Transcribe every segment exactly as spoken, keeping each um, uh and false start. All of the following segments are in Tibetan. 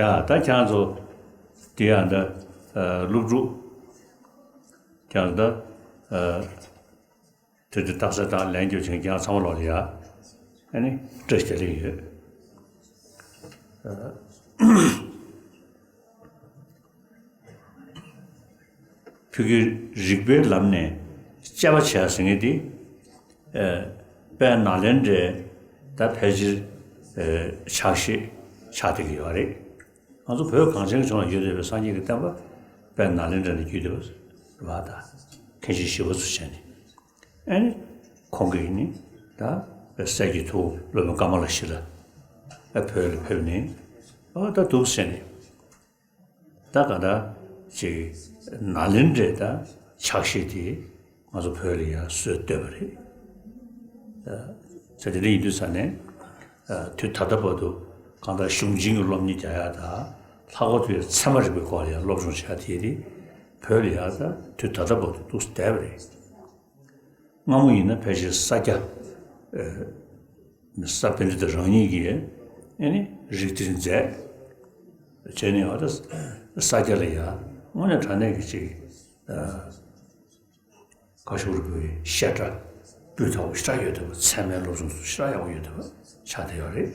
ཡ་ད་ཁྱེད་རང་ཚོ་དེ་ཡང་ད་སློབ་ཕྲུག་ཁྱེད་རང་ཚོ་ད་དེ་དེ་རྟགས་གསལ་དང་ལན་རྒྱབ་བྱེད་མཁན་ཁྱེད་རང་ཚང་མ་ལོག་ལ་ཡ་ཨ་ནི་བཀྲ་ཤིས་བདེ་ལེགས་ཡོད། བོད་ཀྱི་རིག་པའི་ལམ་ནས་དཔྱད་པ་བྱས་ཟེར་མཁན་དེ་དཔལ་ནཱ་ལེནྡྲའི་ད་ཕལ་ཆེར་ཕྱག་བཞེས་ཆགས་བསྡད་ཀྱི་ཡོད་རེད། ང་ཚོ་བོད་གངས་ཅན་ལྗོངས་ལ་ཡོད་བསྡད་པའི་སངས་རྒྱས་ཀྱི་བསྟན་པ་དཔལ་ནཱ་ལེནྡྲ་ནས་བརྒྱུད་བསྡད་པ་རེད་པ། ད་མཁན་ཆེན་ཞི་བ་འཚོ་བྱས་ནས་ཨ་ནི་ཁོང་གིས་ནི་ད་སྲས་ཀྱི་ཐུ་བོ་སློབ་དཔོན་ཀ་མ་ལ་ཤཱི་ལ་བོད་ལ་ཕེབས་ནས་ཨ་ད་འདུག་ཟེར་ནས། ད་ག་ད་ཅིག་ནཱ་ལེནྡྲའི་ད་ཕྱག་བཞེས་དེ་ང་ཚོ་བོད་ལ་ཡང་སྲོལ་བཏོད་པ་རེད། ད་དེ་འདྲ་ཡིན་དུས་ཙང་ནས་དུས་ད་ལྟ་བར་དུ་གང་ལྟར་གཞུང་ཆེན་གྱི་སློབ་གཉེར་རྒྱག་ཡག་དང་ལྷག་པར་དུ་ཡང་ཚད་མ་རིག་པའི་སྐོར་ལ་ཡང་སློབ་སྦྱོང་བྱེད་ཡག་དེ་དེ་བོད་ལ་ཡང་ད་དུས་ད་ལྟ་བར་དུ་འདུག་བསྡད་པ་རེད། སྔ་མོ་ཡིན་ན་ཕལ་ཆེར་ས་སྐྱ་ས་པཎྜི་ཏ་རང་ཉིད་ཀྱིས་ཨེ་ནི་རིགས་གཏེར་མཛད་བྱས་ནས་ཨ་ད་ས་སྐྱ་ལ་ཡ་དངོས་གནས་དྲང་གནས་ཀྱི་ཅིག་བཀའ་ཤོག་རིན་པོ་ཆེ་བཤད་གྲྭ་སྤུས་དག་པོ་ཞེ་དྲག་ཡོད་བསྡད་པ། ཚད་མའི་སློབ་སྦྱོང་ཞེ་དྲག་ཡག་པོ་ཡོད་བསྡད་པ་ཆགས་བསྡད་ཡོད་རེད།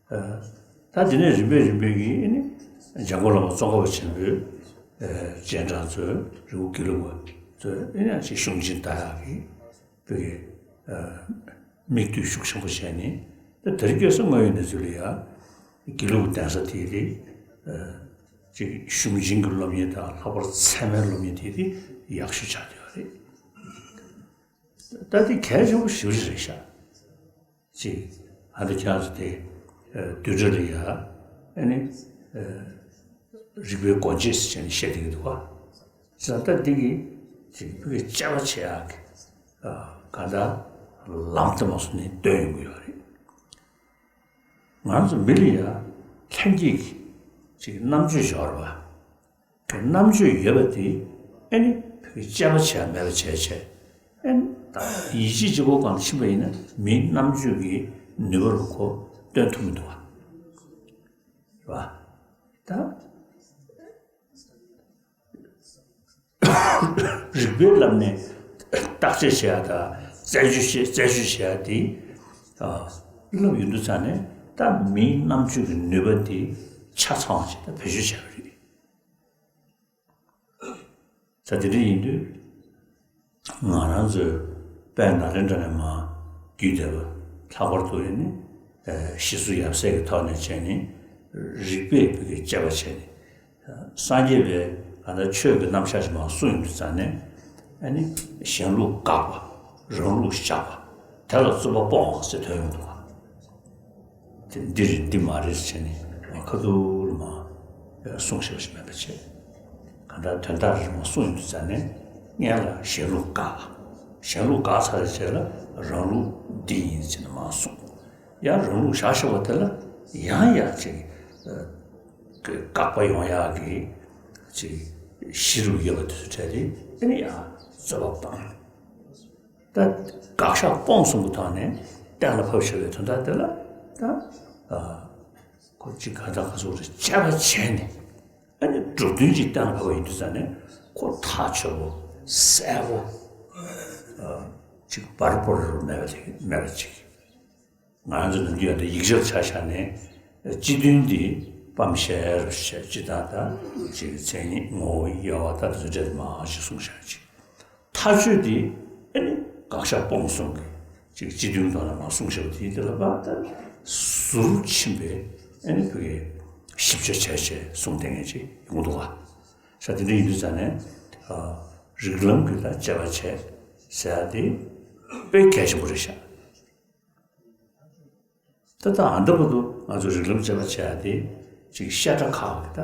ད་དེ་ནས་རིམ་པས་རིམ་པས་ཀྱིས་ཨེ་ནི་འཇམ་མགོན་བླ་མ་ཙོང་ཁ་པ་ཆེན་པོས་སྤྱན་དྲངས་མཛད། རི་བོ་དགེ་ལུགས་པ་ཚོས་ཨེ་ནི་ཅིག་གཞུང་ཆེན་ལྟ་ཡག་གི་བོད་ཀྱི་མིག་ལྟོས་ཤུགས་ཆེན་པོ་བྱས་ནས། ད་དེ་རིང་ཁ་སང་དངོས་ཡོད་གནས་ཚུལ་ལ་ཡ་དགེ་ལུགས་པའི་གདན་ས་དེ་རེད། ཅིག་གཞུང་ཆེན་གྱི་སློབ་གཉེར་དང་ལྷག་པར་ཚད་མའི་སློབ་གཉེར་དེ་དེ་ཡག་ཤོས་ཆགས་བསྡད་ཡོད་རེད། ད་དེ་གལ་ཆེན་པོ་ཞེ་པོ་ཅིག་རེད་ཤག་ཅིག་ཨ་ད་ཁྱེད་རང་ཚོ་དེ་བསྡུས་གྲྭ་ལ་ཡ་ཨ་ནི་རིག་པའི་སྒོ་འབྱེད་ཟེར་བྱས་ནས་བཤད་བསྡད་ཀྱི་འདུག་ག་ཟེར་ན་ད་འདི་གི་ཅིག་བོད་ཀྱི་དཔྱད་པ་བྱེད་ཡག་གི་ག་ད་ལམ་དུ་མ་སོང་ནས་སྟོན་ཡོང་གི་ཡོད་རེད། ང་ཚོ་མི་ལ་ཡ་ལྷན་སྐྱེས་ཀྱི་ཅིག་རྣམ་དཔྱོད་ཡོད་རེད་པ། རྣམ་དཔྱོད་ཡོད་པ་དེ་ཨེ་ནི་བོད་ཀྱི་དཔྱད་པ་བྱས་མེད་པ་བྱས་བྱས་ཨེ་ནི་ད་ཡིད་ཆེས་བྱེད་སྒོ་སྒང་ལ་ཕྱིན་པ་ཡིན་ན་མིའི་རྣམ་དཔྱོད་ཀྱི་ནུས་པ་ལ་ཁོ་སྟོན་ཐུབ་མི་འདུག་བ། རེད་པ། ད་རིག་པའི་ལམ་ནས་བརྟག་དཔྱད་བྱེད་ཡག་དང་རྩད་གཅོད་བྱེད་རྩད་གཅོད་བྱེད་ཡག་དེ་བསླབས་ཡོང་དུས་ཙང་ནས་ད་མིའི་རྣམ་དཔྱོད་ཀྱི་ནུས་པ་དེ་ཆ་ཚང་བ་ཞིག་ད་བེད་སྤྱོད་བྱས་པ་རེད། ད་དེ་འདྲ་ཡིན་དུས་ང་རང་ཚོའི་དཔལ་ནཱ་ལེནྡྲ་ནས་མར་བརྒྱུད་བསྡད་པ་ལྷག་པར་དུ་ཡིན་ནི་ཞི་གསོ་ཡབ་སྲས་ཀྱི་ཐོག་ནས་བྱས་ནས་རིག་པས་བོད་ཀྱི་དཔྱད་པ་བྱས་ནས་སངས་རྒྱས་པའི་ག་ད་ཆོས་ཀྱི་རྣམ་གཞག་ཅིག་མར་གསུངས་ཡོང་དུས་ཙང་ནས་ཨ་ནི་གཞན་ལུགས་དགག་པ་རང་ལུགས་བཞག་པ་དེ་ལ་རྩོད་པ་སྤོང་ཟེར་ཐོན་ཡོང་འདུག་ག་དེ་འདི་རེད་འདི་མ་རེད་ཟེར་ནས་ཁ་ཐུག་ལ་མར་གསུངས་ཤེས་པ་ཞིག་མེད་པ་བྱས། གང་ལྟར་དོན་དག་རེ་རེ་མར་གསུངས་ཡོང་དུས་ཙང་ནས་སྔོན་ལ་གཞན་ལུགས་དགག་གཞན་ལུགས་དགག་ཚར་བའི་རྗེས་ལ་རང་ལུགས་འདི་ཡིན་ཟེར་ནས་མར་གསུངས། ཡང་རང་ལུགས་བཞག་ཤོག་པ་དེ་ལ་ཡང་ཡང་ཅིག་དགག་པ་ཡོང་ཡག་གི་ཅིག་གཞི་རུ་ཡོད་པ་དེ་ཚོ་བྲལ་ཏེ་ཨ་ནི་ཡང་རྩོད་པ་སྤང་། ད་དགག་བཞག་སྤོང་གསུམ་གྱི་ཐོག་ནས་གཏན་ལ་ཕབ་བཞག་པའི་དོན་དག་དེ་ལ་ད་ཁོ་ཅིག་ག་ད་ག་ཚོད་རེ་དཔྱད་པ་བྱས་ནས་ཨ་ནི་གྲུབ་དོན་ཅིག་གཏན་ལ་ཕབ་པ་ཡིན་དུས་ཙང་ནས་ཁོ་ཐག་ཆོད་པོ་གསལ་པོ་ཅིག་བར་པོ་རེ་རུ་མེད་པ་དེ་མེད་པ་ཅིག་ང་རང་ཚོ་ནམ་རྒྱུན་ཡང་ད་ཡིག་ཆར་ཆ་བཞག་ནས་སྤྱི་དོན་འདི་སྤམ་ཤེར་ཞེས་སྤྱི་དང་ད་ཅིག་མཚན་ཉིད་ངོ་བོ་དབྱེ་བ་ད་དེ་ཚོ་འདྲ་མང་ཞིག་གསུངས་བཞག་ཅིག་ཐག་ཆོད་དེ་ཨ་ནི་དགག་བཞག་སྤོང་གསུམ་གྱི་ཅིག་སྤྱི་དོན་ཐོག་ནས་མར་གསུངས་བཞག་པ་དེ་དེ་ལ་ཕར་ད་ཟུར་ཕྱིན་པའི་ཨ་ནི་བོད་ཀྱི་ཞིབ་ཆ་བྱས་བྱས་གསུངས་བསྡད་མཁན་ཅིག་ཡོང་འདུག་ག་ས་དེ་འདྲ་ཡིན་དུས་ཙང་ནས་རིགས་ལམ་གྱི་ད་དཔྱད་པ་བྱས་ཟེར་ཡ་དེ་དཔེ་གལ་ཆེན་པོ་རེད་ཤག་ད་ལྟ་ཨ་འདྲ་པོ་འདུག་ང་ཚོ་རིགས་ལམ་དཔྱད་པ་བྱེད་ཡ་དེ་ཅིག་བཤད་གྲྭ་ཁག་གི་ད་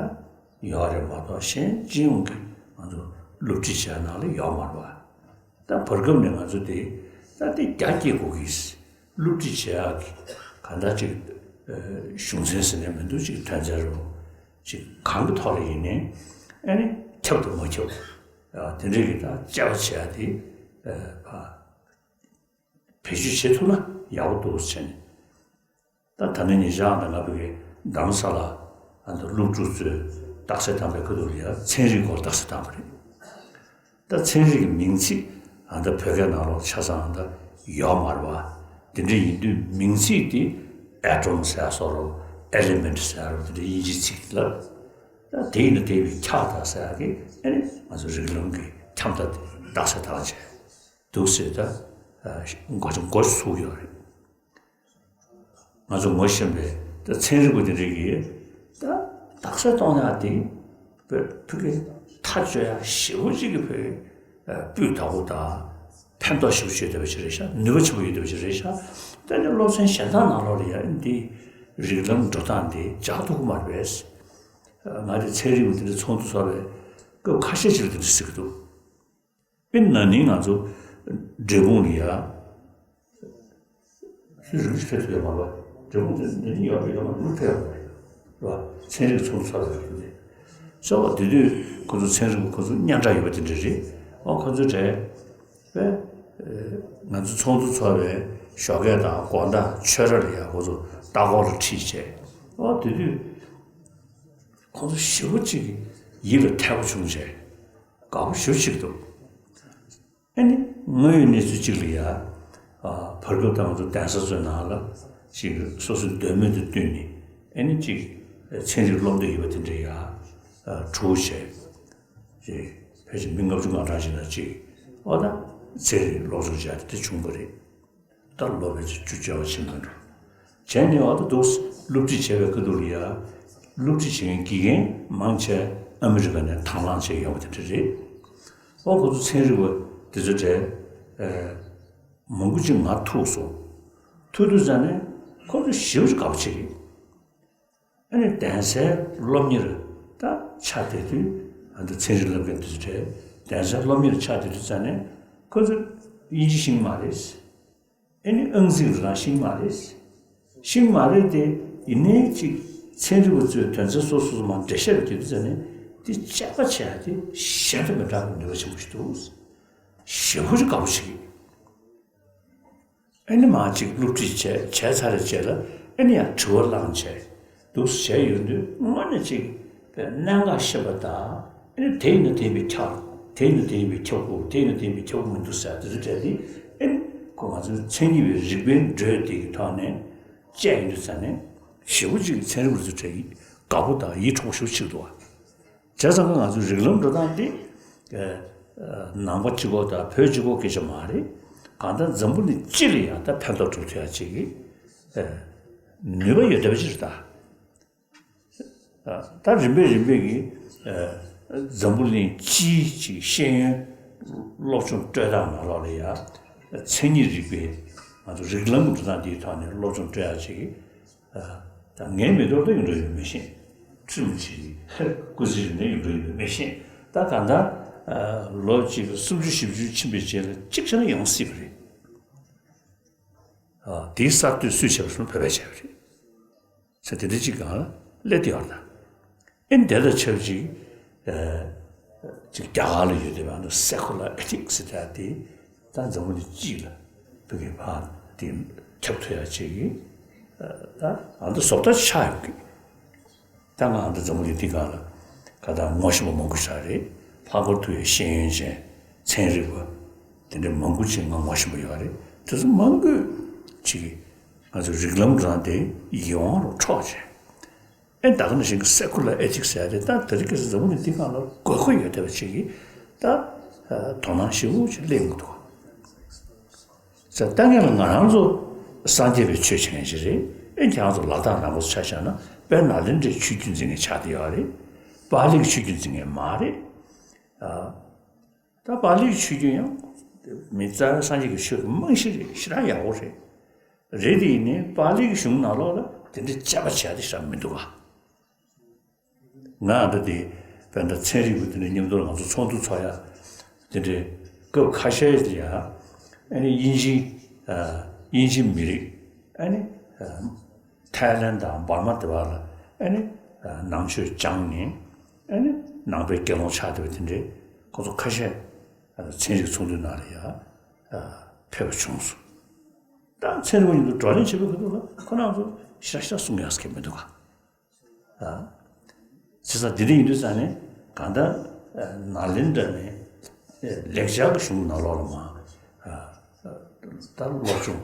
ཡོད་རེད་མ་གཏོགས་གཞན་སྤྱི་ཡོངས་ཀྱི་ང་ཚོ་སློབ་ཁྲིད་བྱེད་ཡ་ནང་ལ་ཡོད་མ་རེད་པ། ད་བར་སྐབས་ནས་ང་ཚོ་དེ་ད་དེ་རྒྱ་སྐྱེད་དགོས་ཀྱི། སློབ་ཁྲིད་བྱེད་ཡ་གི་གང་ལྟར་ཅིག་གཞུང་ཚན་ཟེར་ནས་མི་འདུག་ཅིག་དོན་ཚན་རུ་ཅིག་གང་གི་ཐོག་ལ་ཡིན་ནའི་ཨ་ནི་ཁྱབ་དང་མ་ཁྱབ་དེ་འདྲའི་གི་ད་དཔྱད་པ་བྱེད་ཡ་དེ་ཕ། བེད་སྤྱོད་བྱེད་ཐུབ་ན་ཡག་པོ་འདུག་ཟེར་ནས། ད་ད་ནི་ཉེ་ཆར་ད་ང་ཕ་གི་རྡ་རམ་ས་ལ་ ཨ་ནི་སློབ་ཕྲུག་ཚོས་རྟགས་གསལ་བཏང་པའི་ཁ་ཐུག་ལ་ཡང་ཚན་རིག་སྐོར་རྟགས་གསལ་བཏང་པ་རེད། ད་ཚན་རིག་གི་མིང་ཚིག་ཨ་ནི་བོད་སྐད་ནང་ལོགས་ཆ་ཚང་ཨ་ནི་ཡོད་མ་རེད་པ། དེ་འདྲ་ཡིན་དུས་མིང་ཚིག་དེ་atom་ཟེར་སོགས་རོ། element་ཟེར་རོ། དེ་འདྲ་དབྱིན་ཇིའི་ཚིག་ལ། ད་དེ་ཡིན་ན་དེ་བའི་ཁྱབ་བསྡགས་ཟེར་ཡག་གི་ཨ་ནི་ང་ཚོ་རིགས་ལམ་གྱི་ཁྱབ་བསྡགས་དེ་རྟགས་གསལ་བཏང་བྱས་འདུག་ཟེར། ད་མགོ་ཆུ་མགོ་ཆུ་ཚུགས་ཡོད་རེད། ང་ཚོ་ངོ་ཤེས་པའི་ད་ཚན་རིག་པ་དེ་འདྲ་གིས་ད་རྟགས་གསལ་གཏོང་ཡག་དེ་བོད་ཕ་གི་ཐག་གཅོད་ཡག་ཞེ་པོ་ཅིག་གི་བོད་སྤུས་དག་པོ་དང་ཕན་ཐོགས་ཞེ་པོ་ཅིག་ཡོད་བསྡད་པ་ཅིག་རེད་ཤག་ནུས་པ་ཆེན་པོ་ཡོད་བསྡད་པ་ཅིག་རེད་ཤག་ད་ནི་སློབ་ཚན་གཞན་དག་ནང་ལོགས་ལ་ཡང་འདི་རིགས་ལམ་འགྲོ་སྟངས་འདི་འཇགས་ཐུབ་ཀྱི་མ་རེད་པས། ང་དེ་ཚན་རིག་པ་དེ་འདྲ་ཚོགས་འདུ་ཚོགས་པའི་སྐབས་ཁ་ཤས་ཅིག་ལ་དེ་འདྲ་ཟེར་གྱི་འདུག་དཔེར་ན་ནི་ང་ཚོ་འབྲས་སྤུངས་ལ་ཡ། སུས་རིན་པོ་ཆེ་ཕེབས་ཐུབ་ཡོད་མ་རེད་པ། འབྲས་སྤུངས་དེ་ནི་ཡོད་རེད། ཡོད་མ་རེད། ལུག་ཕེབས་ཡོད་མ་རེད། རེད་པ། ཚན་རིག་ཚོགས་འདུ་ཚོགས་པ་རེད་དེ། ཚོགས་པ་དེ་དུས་ཁོ་ཚོ་ཚན་རིག་པ་ཁོ་ཚོ་སྙན་གྲགས་ཡོད་པ་དེ་འདྲ་རེད། ཨོ་ཁོ་ཚོ་གྲས་པས། ང་ཚོ་ཚོགས་འདུ་ཚོགས་པའི་ཞོགས་ཀས་དང་དགོང་དག་ཆོས་ར་ལ་ཡ་ཁོ་ཚོ་ལྟ་སྐོར་ལ་ཁྲིད་བྱས། ཨོ་དེ་དུས་ཁོ་ཚོ་ཞེ་པོ་ཅིག་ཡིད་ལ་འཐད་པོ་བྱུང་བྱས། དགའ་པོ་ཞེ་པོ་ཅིག་འདུག་ཨ་ནི་དངོས་ཡོད་གནས་ཚུལ་གཅིག་ལ་ཡ། ཨ་བར་སྐབས་དང་ང་ཚོ་གདན་ས་ཚོའི་ནང་ལ་ཅིག་སོ་སོའི་འདོད་མོས་དང་བསྟུན་ནས་ཨ་ནི་ཅིག་ཚན་རིག་སློབ་འདོད་ཡོད་པ་དེ་འདྲ་ཡ། ཨ་གྲོས་བྱས། ཅིག་ཕལ་ཆེར་མི་ལྔ་བཅུ་ང་གྲངས་ཤིག་དང་ཅིག་ཨོ་ད་ཚན་རིག་སློབ་སྦྱོང་བྱས་ཏེ་དེ་བྱུང་བ་རེད། ད་ལོ་བས་ཅིག་བཅུ་བཅོ་ལྔ་ཕྱིན་མ་འགྲོ། བྱས་ནས་ཨོ་ད་འདུག་སློབ་ཁྲིད་བྱས་པའི་ཁ་ཐུག་ལ་ཡ། སློབ་ཁྲིད་བྱེད་མཁན་དགེ་རྒན་མང་ཆེ་ཨ་མི་རི་ཀ་ནས་དང་བླངས་བྱས་ཡོང་བ་དེ་འདྲ་རེད། ཨོ་ཁོ་ཚོ་ཚན་རིག་པ་དེ་ཚོ་གྲས། ཨེ། མང་པོ་ཅིག་ང་ཐུག་སོང་། ཐུག་དུས་ཙ་ནས་ཁོ་ཚོ་ཞེ་པོ་ཅིག་དགའ་པོ་བྱེད་ཀྱི། ཨ་ནི་གདན་སའི་སློབ་གཉེར་ད་ཆགས་བསྡད་དུས། ཨ་ནི་ཚན་རིག་སློབ་མཁན་དེ་ཚོ་གྲས་གདན་སའི་སློབ་གཉེར་ཆགས་བསྡད་དུས་ཙ་ནས་ཁོ་ཚོ་དབྱིན་ཇི་ཤེས་ཀྱི་མ་རེད། ཨ་ནི་ཨང་རྩིས་རང་ཤེས་ཀྱི་མ་རེད། ཤེས་ཀྱི་མ་རེད་དེ། ཡིན་ནའི་ཅིག་ཚན་རིག་པ་ཚོས་དོན་ཚན་སོ་སོ་སོ་མར་འགྲེལ་བཤད་ལ་བརྒྱབ་དུས་ཙ་ནས་དེ་དཔྱད་པ་བྱས་ཏེ་གཞན་དང་མི་འདྲ་བའི་ནུས་པ་ཆེན་པོ་ཞིག་འདུག་ཞེ་པོ་ཅིག་དགའ་པོ་བྱེད་ཀྱི། ཨ་ནི་མར་ཅིག་སློབ་ཁྲིད་བྱས་བྱས་ཚར་བའི་རྗེས་ལ་ཨ་ནི་ཡང་དྲི་བ་བླངས་བྱས་འདུག་བྱས་ཡོང་དུས་དངོས་གནས་ཅིག་གནད་འགག་ཤེས་པ་དང་། ཨ་ནི་དེ་ཡིན་ན་དེ་ཡིན་པས་ཁྱབ། དེ་ཡིན་ན་དེ་ཡིན་པས་ཁྱབ་དགོས། དེ་ཡིན་ན་དེ་ཡིན་པས་ཁྱབ་དགོས་མི་འདུག་ཟེར་དེ་ཚོ་བྲལ་ཏེ། ཨ་ནི་ཁོ་ང་ཚོའི་མཚན་ཉིད་པའི་རིགས་པའི་འགྲོས་དེ་གི་ཐོག་ནས་དཔྱད་ཡོང་དུས་ཙ་ནས་ཞེ་པོ་ཅིག་ཚན་རིག་པ་ཚོ་གྲས་དགའ་པོ་དང་ཡིད་འཕྲོག་པོ་ཞེ་པོ་ཅིག་འདུག་བ། བྱས་ཙང་ང་ཚོའི་རིགས་ལམ་འགྲོ་སྟངས་འདི། ནང་པ་གཅིག་པོ་དང་བོད་གཅིག་པོ་སྐད་ཆ་མ་རེད། གང་ལྟར་འཛམ་བུ་གླིང་སྤྱི་ལ་ཡང་ད་ཕན་ཐོགས་འགྲོ་ཐུབ་ཡ་ཅིག་གི་ནུས་པ་ཡོད་བསྡད་པ་ཅིག་རེད་ད། ད་རིམ་པས་རིམ་པས་ཀྱིས་འཛམ་བུ་གླིང་སྤྱིའི་ཅིག་ཤེས་ཡོན་སློབ་སྦྱོང་སྤྲོད་སྟངས་ནང་ལོགས་ལ་ཡང་མཚན་ཉིད་རིག་པའི་ང་ཚོ་རིགས་ལམ་གྱི་འགྲོ་སྟངས་འདིའི་ཐོག་ནས་སློབ་སྦྱོང་སྤྲོད་ཡག་ཅིག་ད་ངའི་མི་ཐོག་ཏུ་ཡོང་འགྲོ་ཡོད་མི་ཤེས། ཁྲིམས་ཀྱི་སྐུ་ཚེ་རིང་ནས་ཡོང་འགྲོ་ཡོད་མི་ཤེས། ད་གང་ལྟར་ལོ་གཅིག་སུམ་ཅུ་བཞི་བཅུ་ཕྱིན་པའི་རྗེས་ལ་གཅིག་བྱས་ན་ཡོང་སྲིད་པ་རེད། དེའི་གསར་གཏོད་སུས་བྱས་པ་སོང་བོད་པས་བྱས་པ་རེད། ས་དེ་འདྲ་གཅིག་སྒང་ལ་སླེབས་བསྡད་ཡོད་རེད་ད། ཨེ་འདི་དང་ཆབས་ཅིག་ཨ་ཅིག་རྒྱ་གར་ལ་ཡོད་བསྡད་པ་ནི་སེ་ཀུ་ལར་ཨེ་ཐིག་སི་ཟེར་ཡ་དེ་ད་འཛམ་བུ་གླིང་སྤྱི་ལ་བོད་ཀྱི་ཕར་དེ་ཁྱབ་ཐུབ་ཡ་ཅིག་གི་ད་ཨ་འདི་བཟོ་ལྟ་ཆགས་ཡོད་ཀི། ད་ང་ཨ་འདི་འཛམ་བུ་གླིང་འདི་སྒང་ལ་ག་ད་ངོ་ཤེས་པ་མང་པོ་ཞིག་རེད། ཧ་གོ་ཐུབ་ཡ་ཤེས་ཡོན་ཅན་ཚན་རིག་པ་དེ་འདྲ་མང་པོ་ཅིག་ང་ངོ་ཤེས་པ་ཡོད་རེད། དེ་ཚོ་མང་པོས་ཅིག་ང་ཚོའི་རིགས་ལམ་རང་དེ་ཡིད་དབང་རུ་འཕྲོག་བྱས། ཨེ་ད་ག་ནང་བཞིན་གྱི་སེ་ཀུ་ལར་ཨེ་ཐིག་སི་ཟེར་ཡ་དེ་ད་དེ་རིང་ཁ་སང་འཛམ་བུ་གླིང་འདི་སྒང་ལ་དགོས་མཁོ་ཡོད་བསྡད་པ་ཅིག་གིས་ད་དོ་སྣང་ཞེ་པོ་ཅིག་སླེབས་ཡོང་གི་འདུག་ཟེར། ད་ངས་ལ་ང་རང་ཚོ་སངས་རྒྱས་པའི་ཆོས་བྱེད་མཁན་ཞིག་རེད། ཨེ་ཁྱེད་རང་ཚོ་ལ་དྭགས་ནང་པ་ཚོ་ཆ་བཞག་ན་དཔལ་ནཱ་ལེནྡྲའི་ཆོས་བརྒྱུད་འཛིན་མཁན་ཆགས་བསྡད་ཡོད་རེད། པཱ་ལིའི་ཆོས་བརྒྱུད་འཛིན་མཁན་མ་རེད། ཨ། ད་པཱ་ལིའི་ཆོས་བརྒྱུད་ཡང་མི་རྩ་བའི་སངས་རྒྱས་ཀྱི་ཆོས་ཀྱི་རྨང་གཞི་རེད། ཞེ་དྲག་ཡག་པོ་རེད། རེད་དེ་ཡིན་ནའི་པཱ་ལིའི་གཞུང་ནང་ལོགས་ལ་དེ་འདྲའི་དཔྱད་པ་བྱས་ཏེ་ཞེ་དྲག་མི་འདུག་ག། ང་ཨ་ད་དེ་དཔེར་ན་ཚན་རིག་པ་དེ་འདྲ་མཉམ་དུ་ང་ཚོ་ཚོགས་འདུ་ཚོགས་ཡ་དེ་འདྲའི་སྐབས་ཁ་ཤས་ལ་ཡ་ཨ་ནི་དབྱིན་ཇི་ཨ་དབྱིན་ཇི་མི་རིགས་ཨ་ནི་ཨ་ཐའི་ལན་དང་འབར་མ་དེ་བ་ལ་ཨ་ནི་ཨ་ནང་ཆོས་སྦྱངས་ནས། ཨ་ནི་ནང་པའི་དགེ་སློང་ཆགས་བསྡད་པ་དེ་འདྲའི་ཁོ་ཚོ་ཁ་ཤས་ཚན་རིག་ཚོགས་འདུའི་ནང་ལ་ཡ་ཕེབས་པ་བྱུང་སོང་། ད་ཚན་རིག་པ་མཉམ་དུ་བགྲོ་གླེང་བྱེད་པའི་ཁ་ཐུག་ལ་ཁོ་རང་ཚོ་ཞེ་དྲག་ཞེ་དྲག་གསུང་ཡག་གི་མི་འདུག་ག། ཨ་ བྱས་ཙང་འདི་འདྲ་ཡིན་དུས་ཙང་ནས་གང་ལྟར་ནཱ་ལེནྡྲ་ནས་ལེགས་སྦྱར་གྱི་གཞུང་ནང་ལོགས་ལ་མ་ད་སློབ་སྦྱོང་ག་ཚོད་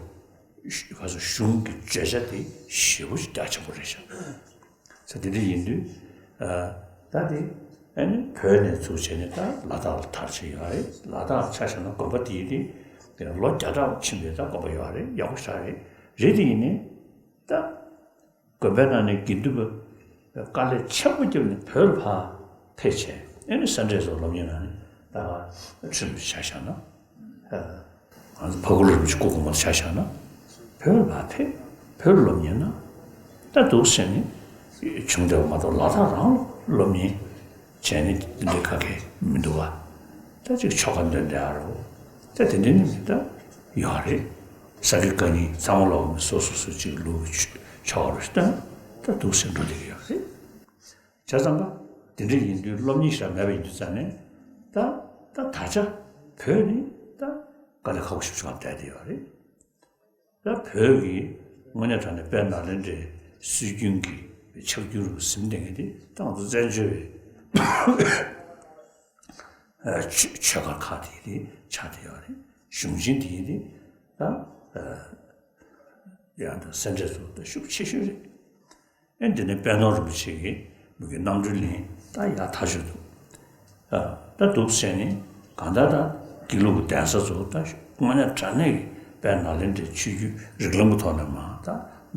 གཞུང་གི་བརྗོད་བྱ་དེ་ཞེ་པོ་ཞིག་རྒྱ་ཆེན་པོ་རེད་ཤག་ས་དེ་འདྲ་ཡིན་དུས། ད་དེ་ཨ་ནི་བོད་ནས་ཚུར་བྱས་ནས་ད་ལ་དྭགས་ལ་དར་བྱས་ཡོད་རེད། ལ་དྭགས་ཆ་བཞག་ན་དགོན་པ་དེ་ཡིན་དེ་ལོ་བརྒྱ་ཕྲག་ཕྱིན་པའི་ད་དགོན་པ་ཡོད་རེད། ཡག་པོ་ཞེ་དྲག་རེད། རེད་དེ་ཡིན་ནའི་ད་དགོན་པའི་ནང་ནས་དགེ་འདུན་པ་དཀའ་ལས་ཆེན་པོ་བརྒྱབ་ནས་བོད་ལ་ཕར་ཕེབས་བྱས། ཨ་ནི་སེ་འབྲས་ཚོ་སློབ་གཉེར་གནང་ནས་ད་ཁྲིམས་ཆ་བཞག་ན། ང་ཚོ་ཕ་གུ་ལུ་རིན་པོ་ཆེ་སྐུ་གོང་མ་ཆ་བཞག་ན། བོད་ལ་ཕེབས། བོད་ལ་སློབ་གཉེར་གནང་། ད་འདུག་ཟེར་ནས་བྱུང་བསྡད་པ་མ་གཏོགས་ལ་དྭགས་རང་ལ་སློབ་གཉེར་བྱས་ནས་འདི་འདྲའི་ག་གེ་མི་འདུག་བ། ད་ཅིག་ཆོ་ག་འདོན་བསྡད་ཡ་རོ། ད་དེ་འདྲའི་ནི་མི་ད་ཡོད་རེད། ས་དགེ་བཀའ་རྙིང་ཚང་མ་ལོག་ནས་སོ་སོ་སོ་ཅིག་ལུགས་ཀྱི་ཆོ་ག་རོ་ཞིག་བཏོན། ད་འདུག་ཟེར་འགྲོ་བསྡད་ཀྱི་ཡོད་རེད། བྱས་ཙང་ད་དེ་འདྲ་ཡིན་དུས་སློབ་གཉེར་ཞིག་མེད་པ་ཡིན་དུས་ཙང་ནས་ད་ད་ད་ཆ་བོད་ནི་ད་དཀའ་ལས་ཁག་པོ་ཞིག་བྱུང་བསྡད་དེ་ཡོད་རེད། ད་བོད་ཀྱི་དངོས་གནས་དྲང་གནས་དཔལ་ནཱ་ལེནྡྲའི་སྲོལ་རྒྱུན་གྱི་ཕྱག་རྒྱུན་རུ་ཟིན་བསྡད་མཁན་དེ་ད་ང་ཚོ་བཙན་བྱོལ་བའི་ཆོས་ཆོས་སྒར་ཁག་དེ་དེ་ཆགས་བསྡད་ཡོད་རེད། གཞུང་ཆེན་དེ་དེ་ད་ཡང་ད་སེ་འབྲས་ཚོ་ད་ཤུགས་ཆེ་ཤོས་རེད། ཨེ་འདི་ནི་དཔལ་ནོར་རིན་པོ་ཆེ་གི་མི་གི་རྣམ་སྤྲུལ་ལེན་ད་ཡག་ཐག་ཆོད་འདུག་ད་འདུག་བྱས་ནས་གང་ལྟར་ད་དགེ་ལུགས་ཀྱི་གདན་ས་ཚོ་ད་དངོས་གནས་དྲང་གནས་ཀྱི་དཔལ་ནཱ་ལེནྡྲའི་ཆོས་བརྒྱུད་རིགས་ལམ་གྱི་ཐོག་ནས་མ་ད་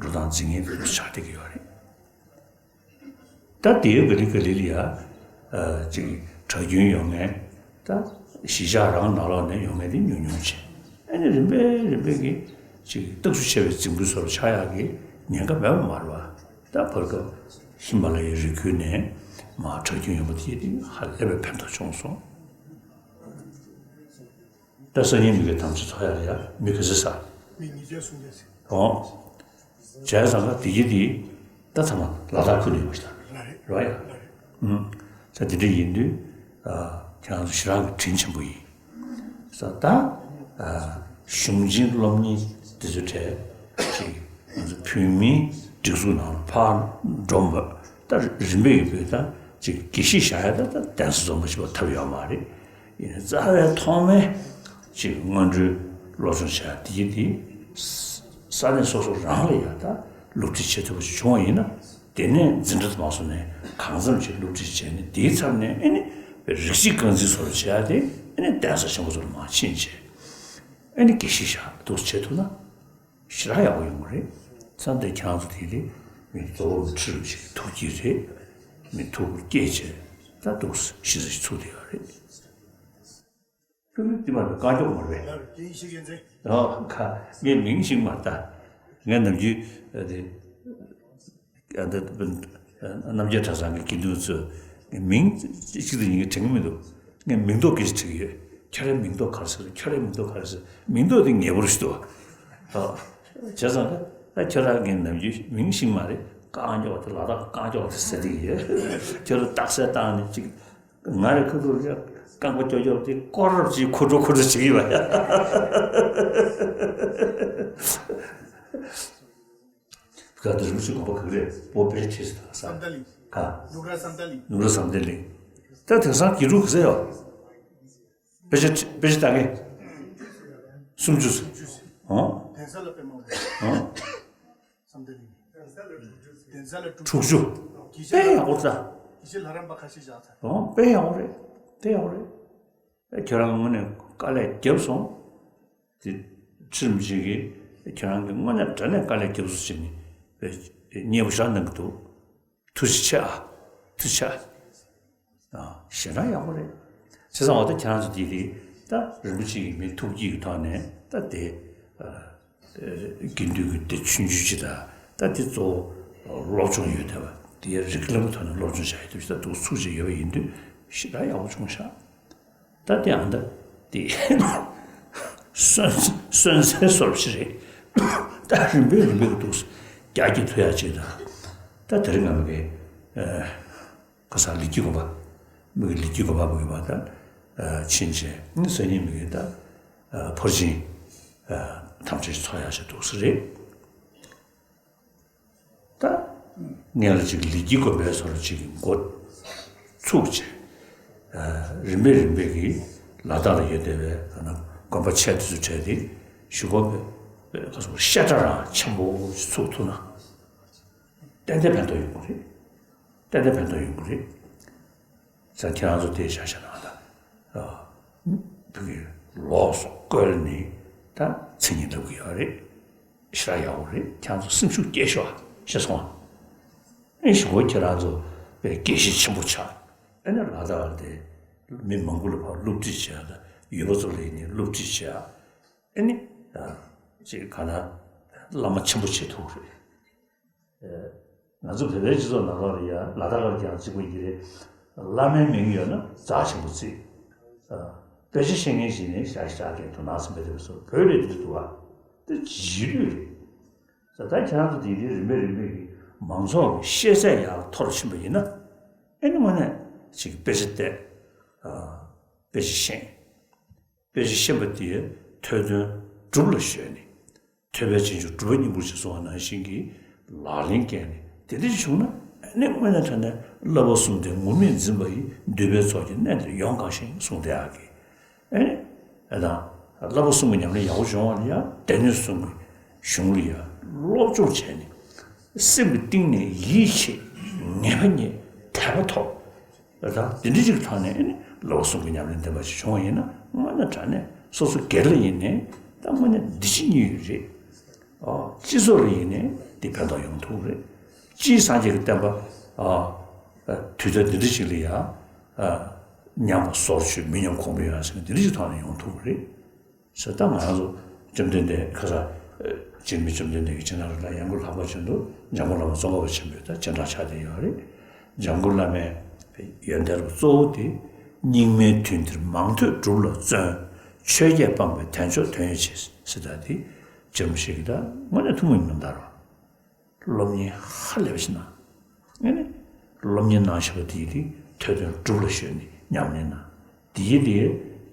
འགྲོ་སྟངས་འཛིན་མཁན་དེ་ཚོ་ཆགས་བསྡད་ཀྱི་ཡོད་རེད། ད་དེའི་ག་ལེ་ག་ལེ་ལ་ཡ་ཅིག་གྲྭ་རྒྱུན་ཡོང་མཁན་ད་གཞིས་ཆགས་རང་ནང་ལོགས་ནས་ཡོང་མཁན་དེ་ཉུང་ཉུང་བྱས། ཨ་ནི་རིམ་པས་རིམ་པས་ཀྱི་ཅིག་སྟག་ཚུ་ཆེ་བའི་རྫིང་བུ་སོགས་ཆགས་ཡག་གི་ཉེན་ཁ་མེད་པ་མ་རེད་བ། ད་བར་སྐབས་ཧི་མ་ལ་ཡའི་རི་ཁུལ་ནས་མར་གྲྭ་རྒྱུན་ཡོང་པ་དེ་དེ་ཧ་ལས་པའི་ཕན་ཐོགས་བྱུང་སོང་། ད་སང་ཉིན་མི་གི་དམ་ཚིག་ཚོགས་ཡ་ལ་ཡ་མི་ག་ཚོད་ཟ། མི་ཉིས་བརྒྱ་སུམ་བརྒྱ་ཟིན། ཨོ། བྱས་ཙང་ཀ་དེ་གི་དེ་ད་ཚང་མ་ལ་དྭགས་ཁུལ་ནས་ཡོང་བ་ཞིག་ད་རེད་བ་ཡ། ཨུམ། ད་དེ་འདྲ་ཡིན་དུས་ཁྱེད་རང་ཚོ་ཞེ་དྲག་གི་དྲིན་ཆེན་པོ་ཡིན། ས་ད་གཞུང་ཆེན་སློབ་གཉེར་དེ་ཚོ་གྲས་ཅིག་ང་ཚོ་བོད་མིའི་སྒྲིག་འཛུགས་ནང་ལ་ཕར་འགྲོ་མ་ད་རིམ་པས་ཡོད་པས་ད་ཅིག་དགེ་བཤེས་བཞག་ཡ་ད་ད་གདན་ས་འཛོམས་པ་ཞིག་བ་ཐབས་ཡོད་མ་རེད། ཡིན་ནའི་རྩ་བའི་ཐོག་མའི་ཅིག་སྔོན་འགྲོའི་སློབ་སྦྱོང་བྱ་དེ་དེ་ས་གནས་སོ་སོ་རང་ལ་ཡ་ད་སློབ་ཁྲིད་བྱེད་ཐུབ་པ་ཞིག་བྱུང་བ་ཡིན་ན། དེ་ནས་འཛིན་གྲྭ་དུ་མ་སོང་ནས་གང་འཚམ་ཞིག་སློབ་ཁྲིད་བྱས་ནས་དེའི་མཚམས་ནས་ཨེ་ནི་རིགས་གཅིག་རྐང་འཛིན་སོགས་བྱས་ཏེ་ཨེ་ནི་གདན་ས་ཆེན་པོ་ཚོ་ལ་མར་ཕྱིན་བྱས་ཨེ་ནི་དགེ་བཤེས་བཞག་འདུག་བྱེད་ཐུབ་ན་ཞེ་དྲག་ཡག་པོ་ཡོང་གི་རེད། མཚམས་དེ་ཁྱེད་རང་ཚོ་དེ་ལས་མི་རྫོགས་པ་ཁྲི་རིན་པོ་ཆེ་གི་ཐུགས་དཀྱིལ་རེད། མི་ཐུགས་ཁུར་བསྐྱེད་བྱས་ད་འདུག་གཞི་རྩ་ཞིག་ཚུགས་བསྡད་ཡོད་རེད། ཀུན་སློང་དེ་མ་རེད། རྐང་མགྱོགས་མ་རེད། ཡར་རྒྱས་ཡེ་ཤེས་རྒྱལ་མཚན། ཨོ་ཁ། ངས་མིང་ཤེས་མ་ད། ངས་ནམ་རྒྱུན་ཨ་དེ་ཨ་དེ་རྣམ་རྒྱལ་གྲྭ་ཚང་གི་དགེ་འདུན་ཚོས་ངས་མིང་གཅིག་དང་གཉིས་ཀྱི་དྲན་གྱི་མི་འདུག་ངས་མིང་འདོགས་སྐད་ཆ་དྲིས་ཀྱི་ཡོད། ཁྱོད་རའི་མིང་འདོགས་ག་རེ་ཟེར། ཁྱོད་རའི་མིང་འདོགས་ག་རེ་ཟེར། མིང་འདོགས་དེ་ངེས་པར་ཞིག་འདུག་ཨོ། བྱས་ཙང་ད་ཁྱོད་རང་གི་ནམ་རྒྱུན་མིང་ཤེས་མ་རེད། རྐང་མགྱོགས་དེ་ལ་དྭགས་རྐང་མགྱོགས་དེ་ཟེར་གྱི་ཡོད། ཁྱོད་རང་རྟགས་གསལ་བཏང་ནས་ཅིག་ང་རེ་ཁུ་ཐུག་རེ་རྐང་པ་ཀྱོག་ཀྱོག་དེ་ཀོ་རབ་ཅིག་ཁུ་ཁྲོ་ཁུ་ཁྲོ་བྱེད་ཀྱི་བ་ཡ། ག་དེ་རིན་པོ་ཆེ་དགོན་པ་ག་རེ་པོ་དཔེ་ཆ་ཁྲིད་ཟེར་ད་ས། བསམ་གཏན་གླིང་། ག་བསམ་གཏན་གླིང་། ནུབ་ར་བསམ་གཏན་གླིང་། ད་དེང་སང་དགེ་ཕྲུག་ག་ཚད་ཡོད། དཔེ་ཆ་དཔེ་ཆ་ལྟ་མཁན། སུམ་ཅུ་ཟེར། ཨོ། གདན་ས་ལ་དཔེ་མང་པོ། ཨོ། བསམ་གཏན་གླིང་། གདན་ས་ལ་དྲུག་ཅུ། དྲུག་ཅུ། དགེ་བཤེས། དཔེ་ཡག་པོ་རེད་ད། དགེ་བཤེས་ལྷ་རམས་པ་ཁ་ཤས་བཞག་ཚར། ཨོ་དཔེ་ཡག་པོ་རེད། དཔེ་ཡག་པོ་རེད། ཨེ་ཁྱོད་རང་དངོས་གནས་དཀའ་ལས་བརྒྱབ་སོང་། དེ་ཁྲིམས་ཅིག་གིས་ཁྱོད་རང་གི་དངོས་གནས་དྲང་གནས་དཀའ་ལས་བརྒྱབ་སོང་བྱས་ནས་དཔེ་མཉེས་པོ་བཞག་གནང་གི་འདུག་ཐུགས་རྗེ་ཆེ་ཨ། ཐུགས་རྗེ་ཆེ་ཨ། ཞེ་དྲག་ཡག་པོ་རེད། བྱས་ཙང་འོ་ད་ཁྱེད་རང་ཚོ་འདི་རེད། ད་རིན་པོ་ཆེ་གི་མི་ཐུགས་དཀྱིལ་གྱི་ཐོག་ནས་ད་དེ་དགེ་འདུན་གྱི་སྡེ་ཆུང་ཆུང་ཅིག་དང་ད་དེ་གཙོ་བོ་སློབ་སྦྱོང་ཡོད་བསྡད་པ་དེ་ཡ་རིགས་ལམ་གྱི་ཐོག་ནས་སློབ་སྦྱོང་བྱ་ཡི་འདུག་ད་འདུག་ཚུགས་བྱས་ཡོད་པ་ཡིན་དུས་ཞེ་དྲག་ཡག་པོ་བྱུང་ཤག་ད་དེ་ཨང་ད་དེ་སོན་སོན་ཚེ་སོར་ཞིག་རེད། ད་རིམ་པས་རིམ་པས་འདུག་རྒྱ་སྐྱེད་ཐུབ་ཡག་ཅིག་དང་། ད་དེ་རིང་ང་མི་གི་ཨ། ག་ས་ལི་ཀི་གོ་བ། མི་གི་ལི་ཀི་གོ་བ་མི་གི་བ་ད་ཕྱིན་ཆད་ནི་སང་ཉིན་མི་གི་ད་ཕོར་ཆེན་ཐམས་ཅད་ཚོ་ཡག་ཞིག་འདུག་ས་རེད། ད་ངས་ལ་ཅིག་ལི་ཀི་གོ་བའི་སོར་ཅིག་མགོ་ ཚུགས་བྱས། རིམ་པས་རིམ་པས་ཀྱིས་ལ་དྭགས་ལ་ཡོད་བསྡད་པའི་དགོན་པ་ཆེ་དེ་ཚོ་གྲས་དེ་གཞུག་གུ་བཤད་གྲྭ་རང་ཆེན་པོ་ཚུགས་ཐུབ་ན། ཏན་ཏན་ཕན་ཐོགས་ཡོང་གི་རེད། ཏན་ཏན་ཕན་ཐོགས་ཡོང་གི་རེད། ས་ཁྱེད་རང་ཚོ་དེ་བཞག་བཞག་ན་ད། བུ་གི་ལོགས་སུ་བཀོལ་ནས་ད་མཚན་ཉིད་ལབ་གི་ཡོད་རེད། ཞེ་དྲག་ཡག་པོ་རེད། ཁྱེད་རང་ཚོ་སེམས་ཤུགས་སྐྱེད་ཤོག་ཨ་ཤེས་སོང་ཨ། ཨེ་ཞུ་གོ་ཁྱེད་རང་ཚོ་དཔེ་དགེ་བཤེས་ཆེན་པོ་ཆགས། ཨེ་ནི་ལ་དྭགས་དེ་མི་མང་པོ་ལ་ཕར་སློབ་ཁྲིད་བྱས། ད་ཡུལ་པ་ཚོ་ལ་ཡིན་ནའི་སློབ་ཁྲིད་བྱས། ཨེ་ནི་ཅིག་ག་ན་བླ་མ་ཆེན་པོ་བྱེད་ཐུབ་རེད། ང་ཚོ་བོད་པའི་སྤྱི་ཚོགས་ནང་ལོགས་ལ་ཡ་ལ་དྭགས་ལ་ཀྱང་གཅིག་པ་ཡིན་རེད། བླ་མའི་མིང་ཡོད་ན་རྩ་ཆེན་པོ་བརྩི། དཔེ་ཆ་ཤེས་མཁན་ཞིག་ནི་ཞག་ཞག་གི་དོ་སྣང་སེམས་པའི་དེ་སོ་བོད་ལས་དེ་འདྲ་འདུག་བ། དེ་རྗེས་ལུས་རེད། ད་ལྟ་ཁྱེད་རང་ཚོ་དེ་དེ་རིམ་པས་རིམ་པས་ཀྱི་མང་ཚོགས་ཀྱི་ཤེས་ཚད་ཡར་མཐོ་རུ་ཕྱིན་པ་ཡིན་ན། ཨེ་ནི་དངོས་གནས་ཅིག་དཔེ་ཆ་བལྟས། དཔེ་ཆ་ཤེས། དཔེ་ཆ་ཤེས་པ་དེས་ཐོས་དོན་སྒྲུབ་ལ་གཞོལ་ནས། ཐོས་པས་བྱང་ཆུབ་སྒྲུབ་པ་སྙིང་པོར་ཞེས་གསུངས་པ་ནང་བཞིན་གྱི་ལག་ལེན་བཀལ་ནས་དེ་འདྲ་བྱུང་ན། ཨ་ནི་དངོས་གནས་དྲང་གནས་བསླབ་པ་གསུམ་ལྡན་ངུར་སྨྲིག་འཛིན་པ་ཡི། འདུས་པའི་ཚོགས་ཀྱིས་མནན་ཏེ་ཡོངས་གང་ཞིང་གསུངས་དེ་ཡག་གི། ཨེ་ནི་ཨེ་དང་བསླབ་པ་གསུམ་གྱི་ཉམས་ལེན་ཡག་པོ་བྱུང་བ་ལ་ཡང་སྡེ་སྣོད་གསུམ་གྱི་གཞུང་ལ་ཡང་སློབ་སྦྱོང་བྱས་ནས། སེམས་ཀྱི་གཏིང་ནས་ཡིད་ཆེས། ངེས་པ་རྙེད། དད་པ་ཐོབ། ད་དེ་འདྲ་ཅིག་ཐོག་ནས་ནི་བསླབ་པ་གསུམ་གྱི་ཉམས་ལེན་ལྡན་པ་ཞིག་བྱུང་བ་ཡིན་ན། དངོས་གནས་དྲང་གནས་སོ་སོ་སྒེར་ལ་ཡིན་ནའི་ད་དངོས་གནས་འདི་ཕྱི་གཉིས་ཡོད་རེད། ཨོ། སྤྱི་ཚོགས་ལ་ཡིན་ནའི་འདི་ཕན་ཐོགས་ཡོང་ཐུབ་རེད། སྤྱིའི་སངས་རྒྱས་ཀྱི་བསྟན་པ། ཨ། དུས་ད་འདི་འདྲ་ཞིག་ལ་ཡང་། ཨ། ཉམས་པ་སོར་ཆུད་མི་ཉམས་གོང་འཕེལ་ཡོང་ཡ་ཟེར་ནས་འདི་འདྲ་ཞིག་ཐོག་ནས་ཡོང་ཐུབ་རེད། ཟེར་ད་ང་རང་ཚོ་བཅོམ་ལྡན་འདས་ཁ་ས་འཇིགས་མེད་བཅོམ་ལྡན་འདས་ཀྱི་སྤྱན་སྔར་ལ་ཡང་སྐུ་ལྷག་པར་ཅན་དུ་འཇམ་མགོན་བླ་མ་ཙོང་ཁ་པ་ཆེན་པོས་ད་སྤྱན་དྲངས་ཕྱག་བཏབ་ཡོད་རེད། འཇམ་མགོན་བླ་མའི་ཡོན་ཏན་རབ་གཙོ་བོ་དེ། སྙིགས་མའི་དུས་འདིར་མང་ཐོས་སྒྲུབ་ལ་བརྩོན། ཆོས་བརྒྱད་སྤངས་པས་དལ་འབྱོར་དོན་ཡོད་ཕྱིར། ཟེར་ད་དེ་ཇོ་མོ་ཞིག་གིས་ད་དངོས་གནས་ཐུན་མོང་མིན་ནམ་ད་རོ། སློབ་གཉེར་ཧ་ལས་པ་ཞིག་གནང་། ཨེ་ནི། སློབ་གཉེར་གནང་བཞིན་པ་དེ་ཡིས་དེ་ཐོས་དོན་སྒྲུབ་ལ་གཞོལ་ནས་ཉམས་ལེན་གནང་། དེ་ཡིས་དེ་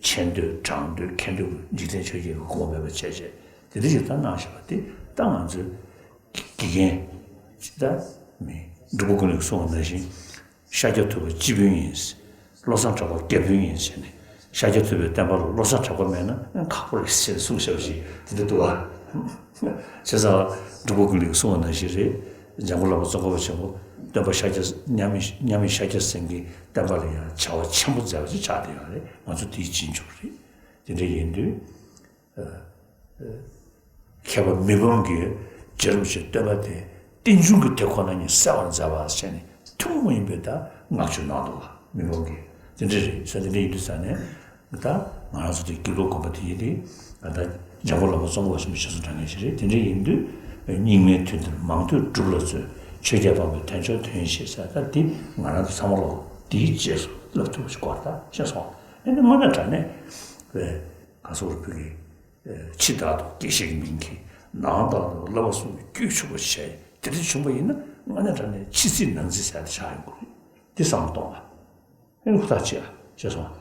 ཆེ་འདོད་གྲགས་འདོད་ཁེ་འདོད་ཀྱི་འཇིག་རྟེན་ཆོས་བརྒྱད་ཀྱི་སྒོ་མེད་པར་བྱས་བྱས་དེ་འདྲ་ཞིག་ད་གནང་བཞིན་པ་དེ་ད་ང་ཚོའི་དགེ་རྒན་ཅིག་ད་མི་འབྲུག་པ་ཀུན་ལེགས་གསུངས་པ་ནང་བཞིན། ཤཱཀྱ་ཐུབ་པ་སྤྱི་དཔོན་ཡིན། བློ་བཟང་གྲགས་པ་རྒྱ་དཔོན་ཡིན་ཟེར་ནས། ཤཱཀྱ་ཐུབ་པའི་བསྟན་པ་ལ་བློ་བཟང་གྲགས་པ་མེད་ན་ཁག་པོ་རེད་ཟེར་གསུངས་བཞག་པ་ཞིག་དེ་འདྲ་འདུག་ཨ། བྱས་ཙང་འབྲུག་པ་ཀུན་ལེགས་གསུངས་པ་ནང་བཞིན་རེད། འཇམ་མགོན་བླ་མ་ཙོང་ཁ་པ་ཆེན་པོ་སྟོན་པ་ཤཱཀྱ་མཉམ་མེད་མཉམ་མེད་ཤཱཀྱ་སེང་གེའི་བསྟན་པ་ལ་ཡང་བྱ་བ་ཆེན་པོ་མཛད་པ་ཅིག་ཆགས་བསྡད་ཡོད་རེད། ང་ཚོ་དེའི་རྗེས་འཇུག་རེད། དེ་འདྲ་ཡིན་དུས། མཁས་པ་མི་ཕམ་གྱིས་རྗེ་རིན་པོ་ཆེའི་བསྟོད་པ་དེ་རྟེན་འབྱུང་གི་དེ་ཁོ་ན་ཉིད་གསལ་བར་མཛད་པ་ཟེར་ནས་ཐུན་མོང་མ་ཡིན་པའི་ད་བསྔགས་བརྗོད་གནང་འདུག་བ། མི་ཕམ་གྱིས་དེ་འདྲ་རེད་ཟེར། དེ་འདྲ་ཡིན་དུས་ཙང་ནས་ད་ང་རང་ཚོ་དེ་དགེ་ལུགས་དགོན་པ་དེ་ཡིན་དེ། ད་འཇམ་མགོན་བླ་མ་ཙོང་ཁ་པ་ཆེན་པོ་ཞེ་སུ་འདྲ་མཁན་ཞིག་རེད། དེ་འདྲ་ཡིན་དུས་སྙིགས་མའི་དུས་འདིར་མང་ཐོས་སྒྲུབ་ལ་བརྩོན། ཆོས་བརྒྱད་སྤངས་པས་དལ་འབྱོར་དོན་ཡོད་ཕྱིར་ཟེར། ད་དེ་ང་རང་ཚོ་ཚང་མ་ལོ་དེའི་རྗེས་སུ་བསླབ་ཐུབ་པ་ཞིག་དགོས་རེད། ད་ཤེས་སོང་། ཨེ་ནི་དངོས་གནས་དྲང་གནས་པའི་ག་སོགས་རུ་བུ་གི་ཕྱི་ལྟར་དུ་དགེ་བཤེས་ཀྱི་མིང་གིས། ནང་ལྟར་དུ་བསླབ་པ་གསུམ་གྱི་རྒྱུད་ཕྱུག་པར་བྱས། དེ་འདྲ་བྱུང་བ་ཡིན་ན་དངོས་གནས་དྲང་གནས་ཕྱི་གཙིགས་ནང་གཙིགས་ཟེར་དེ་ཆགས་ཡོང་གི་རེད། འདི་བསམ་བློ་གཏོང་བ། ཨེ་ནི་ཧུར་ཐག་བྱེད་ཨ། ཤེས་སོང་།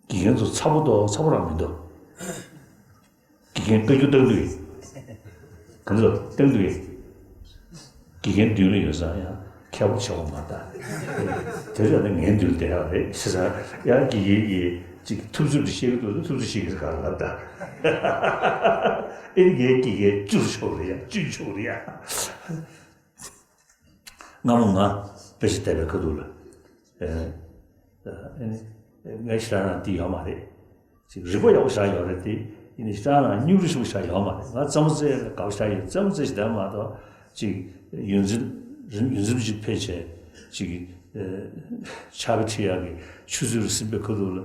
དགེ་རྒན་ཚོ་ཚ་པོ་འདུག་ཚ་པོ་རང་མི་འདུག་དགེ་རྒན་ལྟ་རྒྱུ་ལྟ་གི་འདུག་གས། ག་ཚོད་ལྟ་གི་འདུག་གས། དགེ་རྒན་མདུན་ལ་ཡོད་ཙང་ཡང་མཁས་པོ་ཆགས་པ་མ་རེད་ད། དེ་རེད་ན་ངའི་མདུན་ལ་བསྡད་ཡག་རེད་ཟེར་ཙང་ཡང་དགེ་རྒན་གྱིས་ཅིག་ཐུབ་ཚོད་དུ་བཤད་ཀྱི་འདུག་ཐུབ་ཚོད་བཤད་ཀྱི་རེད་ག་ལབ་ད། ཨེ་ངའི་དགེ་རྒན་བཅུར་ཆོག་རེད་ཡ། བཅུར་ཆོག་རེད་ཡ། སྔ་མོ་ང་དཔེ་ཆ་བལྟས་པའི་ཁ་ཐུག་ལ། ཨེ། ཨེ་ནི། ངས་ཞེ་དྲག་རང་འདི་ཡོད་མ་རེད། ཅིག་རིག་པ་ཡག་པོ་ཞེ་དྲག་ཡོད་རེད་དེ། ཡིན་ནའི་ཞེ་དྲག་རང་སྙིང་རུས་ཆེན་པོ་ཞེ་དྲག་ཡོད་མ་རེད། ང་རྩེད་མོ་རྩེ་ཡག་ལ་དགའ་པོ་ཞེ་དྲག་ཡོད། རྩེད་མོ་རྩེ་ཞེ་དྲག་མ་གཏོགས། ཅིག་ཡོངས་འཛིན། རིམ་ཡོངས་འཛིན་ཅིག་ཕེབས་བྱས། ཅིག་ཨེ། ཕྱག་དཔེ་ཁྲིད་ཡག་གི་ཆུ་ཚོད་རེ་ཟིན་པའི་ཁ་ཐུག་ལ།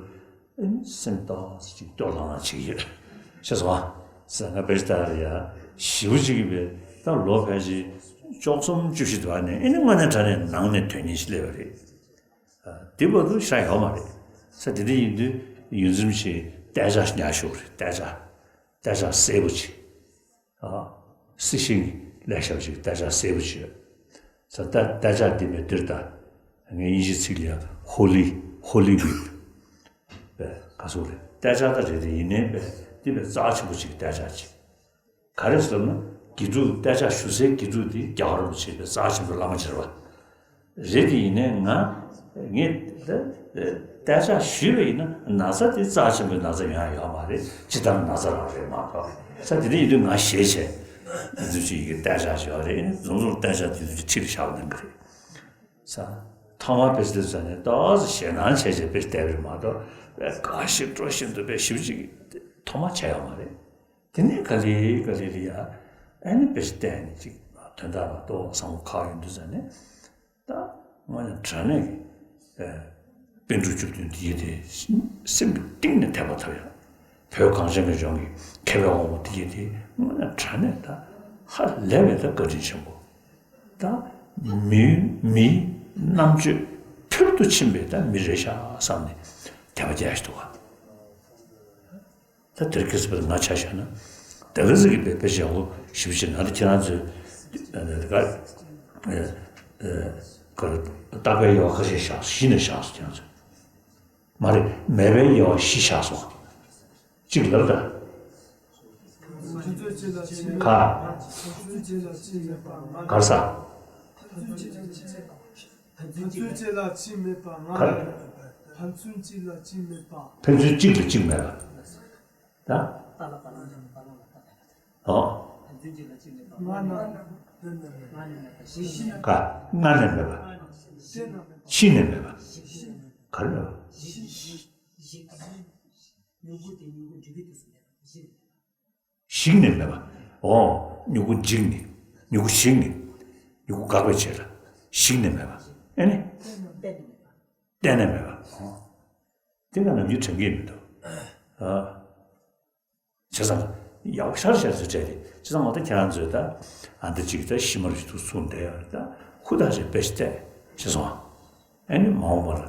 ཨེ་ནི་སེམས་ཏོག་ཙམ་ཅིག་སྐྱོ་ལྷང་ལྷང་བྱེད་ཀྱི་ཡོད། ཤེས་སོང་ཨ། ཟེར་ང་དཔེ་ཆ་ལྟ་ཡ་ཞེ་པོ་ཅིག་གི་བས་ད་ལོ་ཕལ་ཆེར་བཅུ་གསུམ་བཅུ་བཞི་དུ་བ་ནས། ཨེ་ནི་དངོས་གནས་དྲང་གནས་ནང་ནས་དོན་གཉེར་ཞིག་སླེབས་པ་རེད། ཨ། དེ་བར་དུ་ཤ་ཡོད་མ་རེད། ས་དེ་འདྲ་ཡིན་དུས་ཡོངས་འཛིན་ཆེ་སྟོད་ཆ་ཉར་ཤོག་རེད། སྟོད་ཆ། སྟོད་ཆ་སེར་པོ་ཅིག་ཨ། སི་ཤིང་ལས་ཞབས་ཞིག་སྟོད་ཆ་སེར་པོ་ཅིག་ཡོད། ས་སྟོད་སྟོད་ཆ་འདི་མེད་དུས་ད། ངས་དབྱིན་ཇིའི་ཚིག་ལ་ཡང་ཧོ་ལི། ཧོ་ལི་ཝིད་པས་ག་ཚོད་རེད། སྟོད་ཆ་ད་རེད་དེ་ཡིན་ནའི་པས་འདི་པས་རྩ་ཆེན་པོ་ཅིག་སྟོད་ཆ་ཅིག་ག་རེ་ཟེར་ན་དགེ་ཕྲུག་སྟོད་ཆ་ཞུ་སའི་དགེ་ཕྲུག་དེ་རྒྱལ་བ་རིན་པོ་ཆེ་པས་རྩ་ཆེན་པོའི་བླ་མ་ཅིག་རེད་པ། རེད་དེ་ཡིན་ནའི་ང་ངས་ད་གཏན་འཇགས་ཞུས་པ་ཡིན་ན་ན་ཚ་དེ་རྩ་ཆེན་པོའི་ན་ཚ་ཡོང་ཡ་ཡོད་མ་རེད། སྤྱིར་བཏང་ན་ཚ་རང་རེད་མ་གཏོགས། ས་དེ་འདྲ་ཡིན་དུས་ང་ཞེད་བྱས་དེ་ཚོ་ཅིག་གི་གཏན་འཇགས་ཞུ་བ་རེད། རྫོང་རྫོང་གཏན་འཇགས་དེ་ཚོ་ཅིག་ཁྲིད་བཞག་གནང་གི་རེད། ས་ཐོག་མ་དཔེ་ཆ་དེ་ཚོ་ནས་ཏོག་ཙམ་ཞེད་སྣང་བྱས་བྱས་དཔེ་བལྟས་པ་རེད་མ་གཏོགས། དཔེ་དགའ་བཞིན་སྤྲོ་བཞིན་དུ་དཔེ་ཞིབ་ཅིག་ཐོག་མ་བྱས་ཡོད་མ་རེད། དེ་ནས་ག་ལེ་ག་ལེ་ལེ་ཡ། ཨ་ནི་དཔེ་ཆ་བལྟས་ནས་ཅིག་དོན་དག་ལ་ཏོག་བསམ་བློ་ཁག་ཡོང་དུས་ཙ་ནས། ད་དངོས་གནས་དྲང་གནས་ཀྱི་ཨ་པཎ་གྲུབ་བཅུ་བདུན་འདི་ཡི་དེ་སེམས་ཀྱི་གཏིང་ནས་དད་པ་ཐོབ་ཡ། བོད་གངས་ཅན་གྱི་ལྗོངས་ཀྱི་མཁས་པའི་དབང་པོ་འདི་ཡི་དེ་དངོས་གནས་དྲང་གནས་ད་ཧ་ལས་པའི་ད་བཀའ་དྲིན་ཆེན་པོ། ད་མི་མིའི་རྣམ་དཔྱོད་ཕུལ་དུ་ཕྱིན་པའི་ད་མི་རེད་ཤག་བསམ་ནས་དད་པ་རྒྱག་ཡ་ཞིག་འདུག་ག། ད་དེར་ཁེ་སི་པ་ང་ཆ་བཞག་ན། ད་ག་ཟིག་གི་དཔེ་དཔེ་ཆ་ཡག་པོ་ཞིབ་ཞིབ་ན་ད་ཁྱེད་རང་ཚོས་ཨ་ཨ་ཨ་རྟག་པའི་དབྱེ་བ་ཁ་ཤས་བཞག་བཞི་ནས་བཞག་སོང་། ཁྱེད་རང་ཚོས་མ་རེད། མེད་པའི་དབྱེ་བ་བཞི་བཞག་སོང་། གཅིག་ལབ་ད། ག་གར་ས། ཕན་ཚུན་གཅིག་ལ་གཅིག་མེད་པ་ང་ལ་ཡོད་པ། ཕན་ཚུན་གཅིག་ལ་གཅིག་མེད་པ། ཕན་ཚུན་གཅིག་ལ་གཅིག་མེད་པ། ད། ཨོ། ང་ན། ག་སྔར་ནས་མེད་པ། ཕྱིས་ནས་མེད་པ། ག་རེ་མེད་པ། ཞིག་ནས་མེད་པ། ཨོ། མྱུ་གུ་འཇིག་ནས། མྱུ་གུ་ཞིག་ནས། མྱུ་གུ་འགག་པའི་ཆེད་ལ། ཞིག་ནས་མེད་པ། ཨེ་ནི། གཏན་ནས་མེད་པ། ཨོ། དེ་ལ་ནམ་རྒྱུན་དྲན་གྱི་མི་འདུག་ཨ། བྱས་ཙང་ཡག་པོ་ཤར་ཤར་ཚུལ་སྤྲད་དེ། བྱས་ཙང་མ་གཏོགས་ཁྱེད་རང་ཚོས་ད་ཨ་འདི་གཅིག་ད་ཤི་མ་རུ་ཞིག་ཏུ་ཚུགས་བསྡད་ཡོད་རེད། ད་ཧུར་ཐག་བྱས་དཔེ་ཞིག་བལྟས་བྱས་སོང་ཨ། ཨ་ནི་མ་འོངས་པར་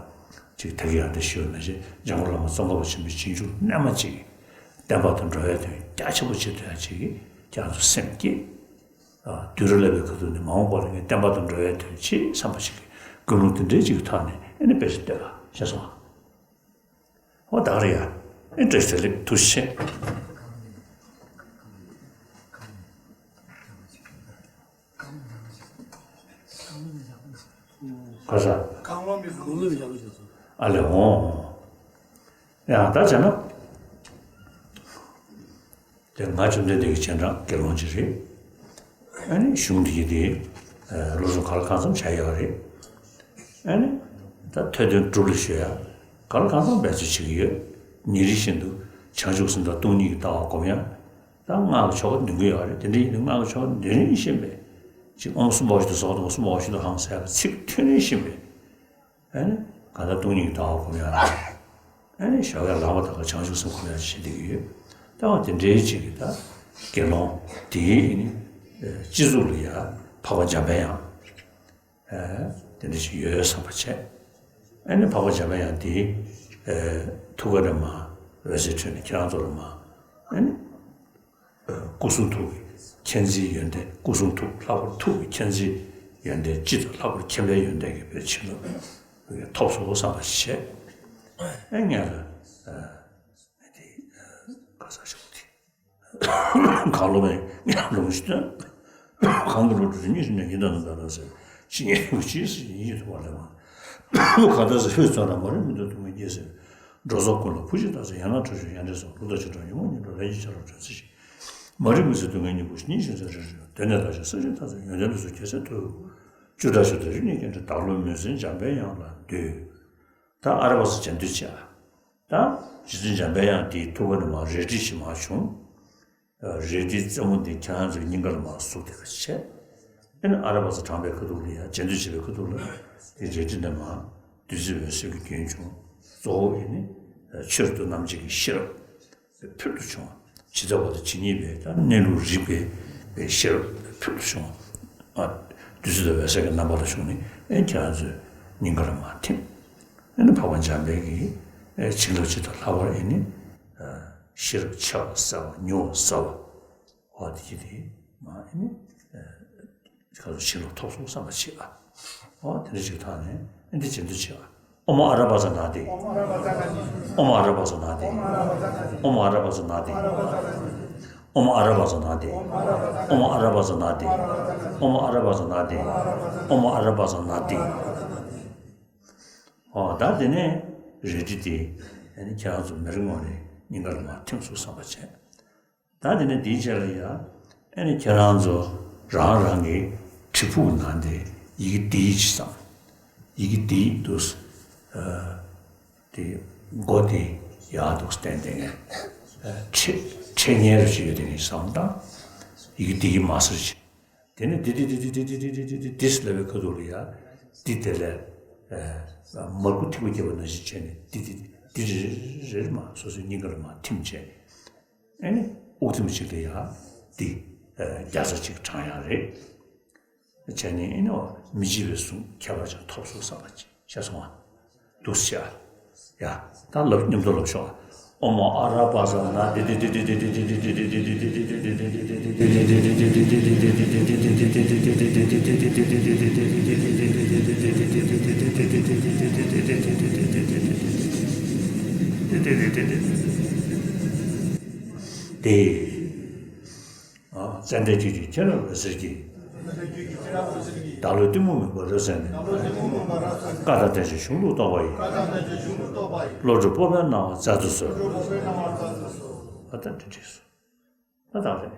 ཅིག་ད་གི་ཡང་དེ་ཞུ་ན་ཞེས་འཇམ་མགོན་བླ་མ་ཙོང་ཁ་པ་ཆེན་པོའི་རྗེས་འཇུག་རྣལ་མ་ཅིག་གིས་བསྟན་པ་དང་འགྲོ་བའི་དོན་རྒྱ་ཆེན་པོ་བྱེད་ཐུབ་ཡ་ཅིག་གིས་ཁྱེད་རང་ཚོ་སེམས་བསྐྱེད། ཨ་དུས་རབས་ལས་པའི་ཁ་ཐུག་ནས་མ་འོངས་པར་ངས་བསྟན་པ་དང་འགྲོ་བའི་དོན་བྱེད་བསམ་པ་ཞིག་གིས་ཀུན་སློང་དེ་འདྲའི་ཅིག་གི་ཐོག་ནས་ཨ་ནི་དཔེ་ཞིག་བལྟས་པ་བྱས་སོང་ཨ། ཨོ་ད་ག་རེད་ཡ། ཨེ་བཀྲ་ཤིས་བདེ་ལེགས། ཐུགས་རྗེ་ཆེ། ག་ས། ཨ་ལེ་འོང་། ཡང་ད་བྱས་ན། དེ་ང་བཅོམ་ལྡན་འདས་ཀྱི་རྗེས་འབྲང་དགེ་སློང་ཅིག་རེད། ཨ་ནི་གཞུང་འདི་ཡི་དེ་སློབ་སྦྱོང་ག་ལ་གང་འཚམ་བྱ་ཡོད་རེད། ཨ་ནི་ད་ཐོས་དོན་སྒྲུབ་ལ་ཞུ་ཡ་ག་ལ་གང་འཚམ་འབད་རྩོལ་བྱེད་ཀྱི་ཡོད། ཉིན་རེ་བཞིན་དུ་བྱང་ཆུབ་སེམས་དང་སྟོང་ཉིད་ཀྱི་ལྟ་བ་སྒོམ་ཡ། ད་སྔགས་ཀྱི་ཆོ་ག་འདོན་གྱི་ཡོད་རེད། དེ་འདྲ་ཡིན་དུས་སྔགས་ཀྱི་ཆོ་ག་འདོན་རིན་བཞིན་པས། ཅིག་ཨོཾ་སྭ་བྷཱ་ཝ་ཤུདྡྷ་སྭཱ་ཧཱ་དང་ཨོཾ་སྭ་བྷཱ་ཝ་ཤུདྡྷ་ཨ་ཧཾ་ཟེར་བའི་ཚིག་ཐོན་རིན་བཞིན་པས། ཨ་ནི་གང་ལྟར་སྟོང་ཉིད་ཀྱི་ལྟ་བ་སྒོམ་ཡ་རེད། ཨ་ནི་ཞོགས་ཀས་ལངས་པ་དང་བྱང་ཆུབ་སེམས་སྒོམ་ཡ་བྱེད་བསྡད་ཀྱི་ཡོད། ལྟ་བ་དེ་འདྲའི་ཅིག་གིས་ད་དགེ་སློང་དེའི་ཨ་ནི་སྤྱི་གཙུག་ལ་ཡ་འཕགས་པ་འཇམ་པའི་དབྱངས། དེ་འདྲ་ཞིག་ཡོད་བསམ་པ་བྱས། ཨ་ནི་འཕགས་པ་འཇམ་པའི་དབྱངས་དེའི་ཐུགས་ཀ་ནས་མར་འོད་ཟེར་འཕྲོས་ནས་ཁྱེད་རང་ཚོ་ལ་མར་ཨ་ནི་སྐུ་གསུང་ཐུགས་ཀྱི་མཁྱེན་བརྩེའི་ཡོན་ཏན། སྐུ་གསུང་ཐུགས་ལྷག་པར་ཐུགས་ཀྱི་མཁྱེན་བརྩེའི་ཡོན་ཏན་སྤྱི་དང་ལྷག་པར་མཁྱེན་པའི་ཡོན་ཏན་གྱི་བོད་ཕྱི་ནང་ཐོབ་སོང་བསམ་པ་བྱས། ཨ་ངས་ལ་ཨ་དེ་ག་ས་ཞོག་དེ། གང་ལོ་བས་ངས་འགྲོ་མི་ཤེས་དོན། གང་གི་ལོ་དྲུག་ཅུ་གཉིས་སུ་ནས་ཡིན་དང་ནི་ད་ལྟ་ཟེར། ཕྱི་ཉིན་ཡོད་ཕྱིས་སུ་ཡིན་ཡིད་ཐུབ་པ་ལས་མ། གང་ལྟར་ཟེར་ཧུད་ཙམ་ར་མ་རིག་མི་འདུག་སྡུག་བསྔལ་སྐྱེས་ཟེར། འགྲོ་ས་ཀུན་ལ་བུ་གཅིག་ལྟ་ཟེར། ཡང་ན་ཁྲོ་ཆུ་ཡང་འདྲེན་སོགས། ལུག་དང་བྱི་དང་ཉོན་མོངས་ཉོན་དང་ལས་ཀྱི་ཆ་ལ་དྲོད་ཚེ་ཞིག་མ་རིག་མི་ཟེར་སྡུག་བསྔལ་གཉིས་པོ་གཉིས་ཤིང་ཟེར་རེ་རེ་དོན་ནས་ལྟ་ཞིང་ས་ཆེན་ཐ་ཚོད་ཡོན་ཏན་དུ་སོགས་ཁྱད་གསོད་ཐུབ། བཅུ་ཕྲག་བཅུ་དང་རིགས་གཉིས་སྐྱེ་འགྲོའི་བདག་བློ་མུན་སེལ་འཇམ་པའི་དབྱངས་ལ་འདུད། ད་ཨ་ར་པ་ས་བྱ་འདུད་བྱ། ད་རྗེ་བཙུན་འཇམ་པའི་དབྱངས་དེའི་ཐུགས་ཀ་ནས་མར་རལ་གྲི་ཞིག་མར་བྱུང་། རལ་གྲིའི་རྩེ་མོ་འདི་ཁྱེད་རང་ཚོའི་སྙིང་ག་ལ་མར་ཟུག་བསྡད་པ་བྱས། ཨ་ནི་ཨ་ར་པ་ས་དྲངས་པའི་ཁ་ཐུག་ལ་ཡ་རྗེ་འདུད་བྱེད་པའི་ཁ་ཐུག་ལ་དེ་རལ་གྲི་འདི་མར་བདུད་རྩི་འོད་ཟེར་གྱི་རྒྱུན་བྱུང་། གཙོ་བོ་ཨེ་ནི་ཆོས་རབ་ཏུ་རྣམ་འབྱེད་ཀྱི་ཤེས་རབ་ཕུལ་དུ་བྱུང་བ། ཇི་ལྟ་བ་དང་ཇི་སྙེད་པའི་ད་གནས་ལུགས་རིག་པའི་པའི་ཤེས་རབ་ཕུལ་དུ་བྱུང་བ། ཨ་བདུད་རྩི་དང་འོད་ཟེར་གྱི་རྣམ་པ་ལ་བྱུང་ནས་ཨེ་ཁྱེད་རང་ཚོའི་སྙིང་ག་ལ་མར་ཐིམ། ཨེ་ནི་འཕགས་པ་འཇམ་དཔལ་གྱི་ཨེ་བྱིན་རླབས་ཇི་ལྟར་ལྷག་པར་ཨེ་ནི་ཤེས་རབ་ཆེ་བ་གསལ་བ་མྱུར་བ་གསལ་བ། འོ་དེ་ཅི་དེ་མ་ཨེ་ནི་ཨེ་ག་ཚོད་ཤེས་རབ་ཐོབ་སོང་བསམ་པ་བྱེད་ཨ། འོ་དེ་འདྲ་ཞིག་ཐག་ནས་ཨེ་འདི་བྱེད་འདུ་བྱེད་ཨ། ཨོཾ་ཨ་ར་པ་ཙ་ན་དྷཱིཿ། ཨོཾ་ཨ་ར་པ་ཙ་ན་དྷཱིཿ། ཨོཾ་ཨ་ར་པ་ཙ་ན་དྷཱིཿ། ཨོཾ་ཨ་ར་བ་ཛ་ན་དྷཱིཿ། ཨོཾ་ཨ་ར་བ་ཛ་ན་དྷཱིཿ། ཨོཾ་ཨ་ར་བ་ཛ་ན་དྷཱིཿ། ཨོཾ་ཨ་ར་བ་ཛ་ན་དྷཱིཿ། ཨོ་ད་དེ་ནས་རལ་གྲི་དེ་ཨ་ནི་ཁྱེད་རང་ཚོ་མེ་རི་སྔོན་ནས་སྙིང་ག་ལ་མར་ཐིམ་སོང་བསམ་པ་བྱས། ད་དེ་ནས་དེའི་རྗེས་ལ་ཡ་ཨ་ནི་ཁྱེད་རང་ཚོ་རང་རང་གི་བྲིས་ཕུག་ནང་དེ་ཡི་གེ་དེ་ཅིག་བསམ། ཡི་གེ་དེ་འདུག་ཨ། དེ་མགོ་དེ་ཡར་འདུག་བསྟན་དེ་ངས་ཁྲི་ཁྲི་ཉལ་རུ་ཞིག་ཡོད་དེ་ངས་བསམ་དང་། ཡི་གེ་དེ་ཡི་མ་སར་ཞིག་དེ་ནས་དེ་དེ་དེ་དེ་དེ་ལབ་པའི་ཁ་ཐུག་ལ་ཡ་དེ་དེ་ལས་མར་ཁུ་ཐིགས་པ་བརྒྱབ་པ་ནང་བཞིན་བྱས་ནས་དེ་དེ་དེ་རེ་རེ་མར་སོ་སོའི་སྙིང་ག་ལ་མར་ཐིམ་བྱས། ཨ་ནི་དབུགས་ཐིམ་གཅིག་ལ་ཡ་དེ་བརྒྱ་རྩ་གཅིག་གྲངས་ཡག་རེད། བྱས་ནས་ཨེ་ནི་མི་འཇིགས་པའི་གཟུངས་ཁྱད་པར་ཅན་ཐོབ་སོང་བསམ་པ་ཅིག་ཤེས་སོང་ང་། འདུག་སེ་བྱས། ཡ། ད་ལབ་མཉམ་དུ་ལབ་ཤོག་ཨོཾ་ཨ་ར་པ་ཙ་ན་དྷཱིཿ། དེ། ཙནྡན་ཆོས་ཀྱི་ཁྱེད་རང་འོད་ཟེར་གྱིས། བདག་བློའི་གཏི་མུག་མུན་པ་རབ་བསལ་ནས། བཀའ་དང་བསྟན་བཅོས་གཞུང་ལུགས་རྟོགས་པ་ཡི། བློ་གྲོས་སྤོབས་པའི་སྣང་བ་སྩལ་དུ་གསོལ། ཨ་ད་འདི་འགྲིག་སོང་། ད་ད་རེད།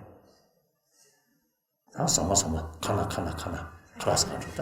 ད་ཟ་མ་ཟ་མ་ཁ་ན་ཁ་ན་ཁ་ན་ཁ་ལག་ཟ་འགྲོ་ད།